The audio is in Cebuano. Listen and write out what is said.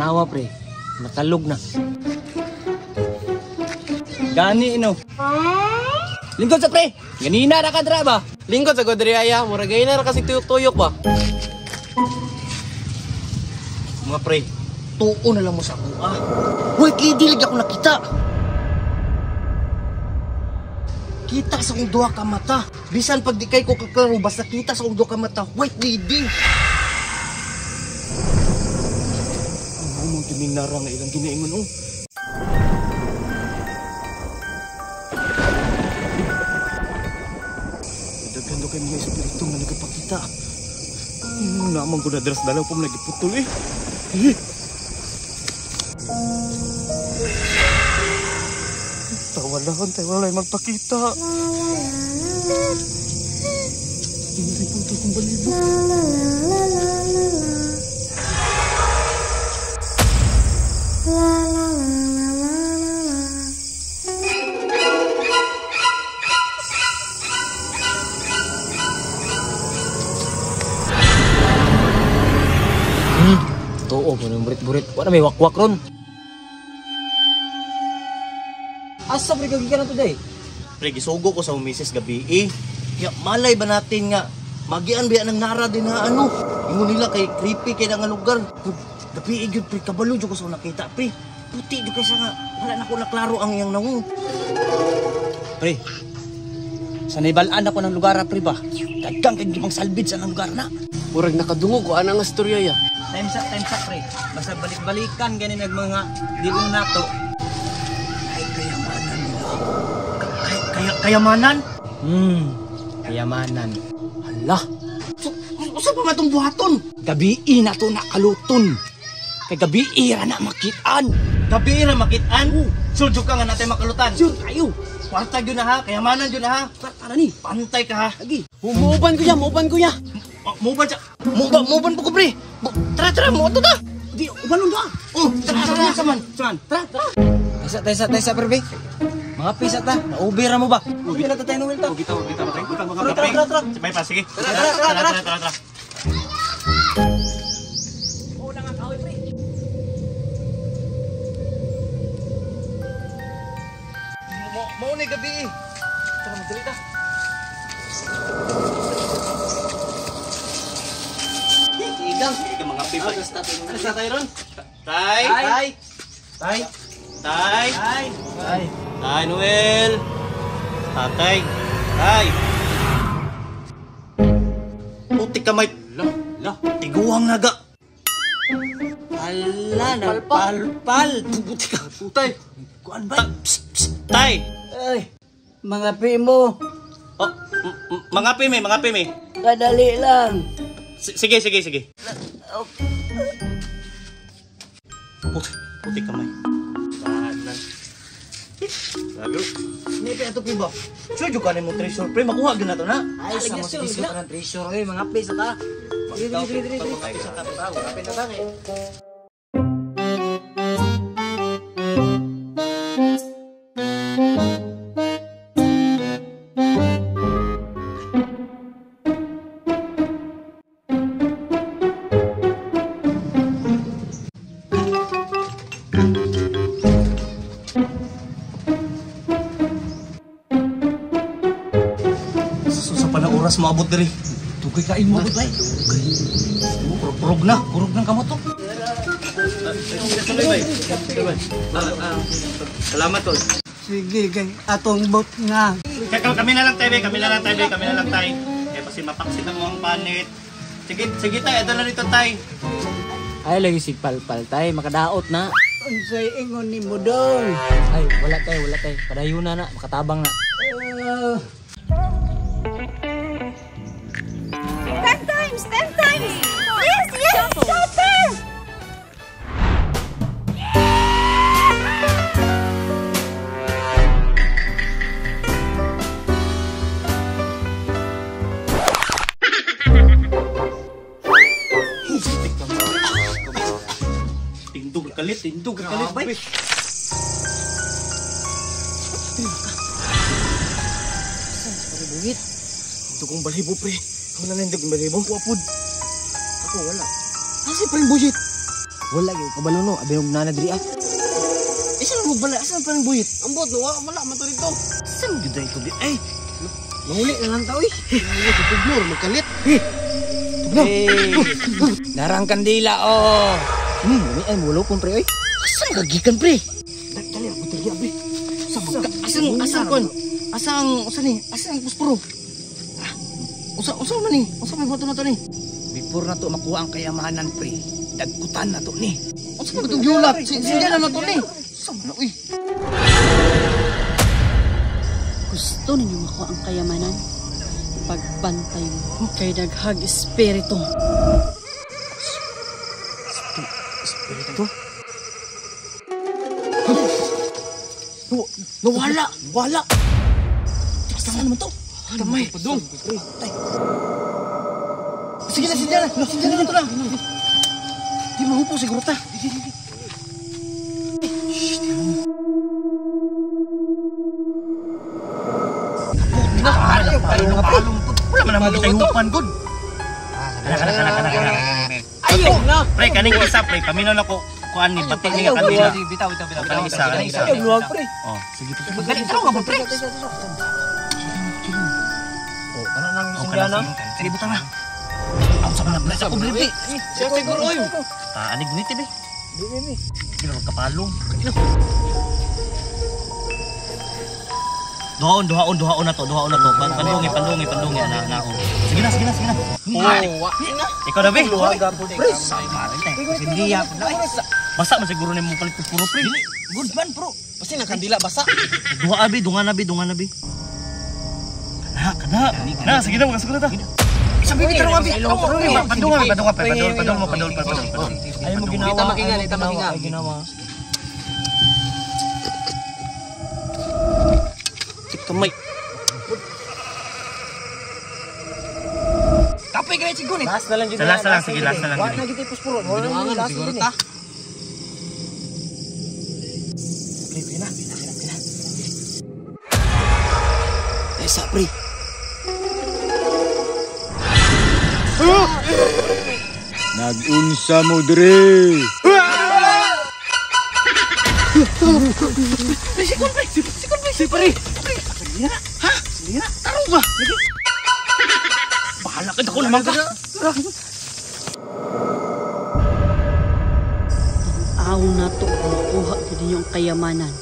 Tanawa pre, natalog na. Gani ino. Lingkod sa pre, ganina ra ka dra ba? Lingkod sa Godriaya, murag na ra kasi tuyok-tuyok ba? Mga pre, tuo na lang mo sa kuha. White lady lagi ako nakita. Kita sa kong duha ka mata. Bisan pag di kay ko kaklaro, basta kita sa kong duha ka mata, white lady. Ang mong kining nara nga ilang ginaingon oh. Daghan daw kay mga espiritu nga nagapakita. Naman ko na dras dalaw pa nagiputol eh. Eh. Tawalan, tayo wala'y magpakita. Hindi po ito kong balibo. Tuo po ng burit-burit. Wala may wakwak ron. Asa pre kagikan na today? Pre, gisugo ko sa misis gabi eh. Kaya malay ba natin nga magian biya ng nara din na ano. Ingon nila kay creepy kay nga lugar. Gabi eh gyud pre, kabalo jud ko sa nakita pre. Puti jud kaysa nga wala na ko naklaro ang iyang nawong. Pre, sa naibalaan ako ng lugar pre ba? Daghang kay gipang salbid sa lugar na. Murag nakadungog ko ana nga istorya ya. Time sa pre. Basta balik-balikan ganin nag mga dilong nato. Ay kayamanan nila. Kayamanan? Kayamanan. Hala. So, usa pa man tong buhaton? Gabii na to nakaluton. Kay gabii ra na makitaan. Gabi ra makitaan? Sure jud ka nga natay makalutan. Sure kayo. Kwarta gyud na ha, kayamanan gyud na ha. Kwarta na ni. Pantay ka ha. Lagi. Muuban ko ya, muuban ko ya. Muuban siya. Muuban po ko pre. Tara tara, mo ta. Di ubalon do. Oh, tara tara saman. Saman, tara tara. Taysa taysa pre. Mga pisa ta, naubi ra mo ba? Ubi na ta tayo Noel ta. Bitaw bitaw pre. Tara tara tara. Sabay pa sige. Tara tara tara tara. Una nga kahoy pre. Mao ni gabi eh. Tara magdali ta. Igang, Sige mga pipa. Ano sa tayo ron? Tay. Tay. Tay. Tay. Tay. Tay. Tay Noel. Tatay. Tay. Puti kamay. La, la. Tiguang naga. Hala, nagpalpal. Puti ka. Putay. Kuan ba? Psst, psst. Tay. Ay, mga pimo. Oh, mga pime, mga pime. Kadali lang. Sige, sige, sige. Puti, puti kamay. Lago. Hindi pa ito ba? Sure, juga na mo treasure pre. Makuha gyud na to na. Ay, sa mo sige ka ng treasure eh, mga pisa ta. Diri diri diri diri. Sa pa na oras maabot diri. Tugay kain mo abot bay. Kurog na. Kurog ng kamot to. Salamat tol. Sige, kay atong bot nga. Kami na lang tayo, kami na lang tayo, kami na lang tayo. Kaya kasi mapaksit ang mga panit. Sige, sige tay, ito na rito tay. Ay lagi sig palpal tay, makadaot na. Unsay ingon nimo dol? Ay, wala tay, wala tay. Padayon na na, makatabang na. 10 times! 10 times! Yes, yes! Shooter! Tindog kalit, tindog kalit. Grabe. Tindog kong balibo pre. Wala na tindog kong balibo. Wapod. Ako wala. Asa pa rin budget? Wala gyud kabalo no, abi og nana diri ah. Isa mo bala, asa pa ng buyit? Ambot no, wala man to dito. Saan gyud ay to di? Ay, Manguli na lang ta oy. tugnor magkalit. Hey, narang kandila oh. Gani ay mulo pon pre oy. Asa ka gikan pre? Dali ako dali abi. Sa magka asan asan kon? Asang usa ni? Asa ang puspuro? Ah, Usa usa man ni? Usa may buhaton na to ni? Before na to makuha ang kayamanan pre, dagkutan na to ni. Unsa man itong giulap? Sindihan na to ni. Sa man uy. Gusto ninyo makuha ang kayamanan? Pagbantay mo kay daghag espiritu. Espiritu. Nawala, wala. Saan naman to? Kamay. Padung. Sige na, sindihan na. Sindihan na to na. Di mahupo siguro ta. Wala man naman kita hupan, good. Ayo na. Pre, kaning isa, pre. Paminaw na ko. Kuan ni, pati ni nga kandila. Bitaw, bitaw, bitaw. Kaning isa, kaning isa. Ay, luwag pre. Oh, sige. Dali, taro nga ba pre? Oh, kana nang Oh, sindihan na. Sige, butang na. Ako sa mga bless ako, bre. Siya siguro oy. Ah, anig niti, be. Di di. Hindi na magkapalong. Duhaon, duhaon, duhaon na to, duhaon na to. Pandungi, pandungi, pandungi. Na, na, oh. Sige na, sige na, sige na. Oh, wa na. Ikaw na, be. Luwag po pre. Sindiya po na. Basa man siguro na mo palit puro, pre. Good man, bro. Basta na kandila basa. Duha, abi, dunga na, bi, dunga na, bi. Kana, kana. Na, sige na, makasugod na ta. Isang bibi, tarong, abi. Pandunga, pandunga, pandunga, pandunga, pandunga, pandunga. Ay mo ginawa. Ita makinga, ita makinga. Ay ginawa. Kamay. Kapoy kay sigun eh. Last na lang jud. Sa last na lang, sige, last na lang, Wala jud. na gyud puspuro. Wala na Binuangan last siguro jud ta. Pre, pre na, pre na, pre na. Ay sa pre. Nagunsa mo dre. Bahala ka dako naman ka. Aw na to makuha gyud ninyo ang kayamanan.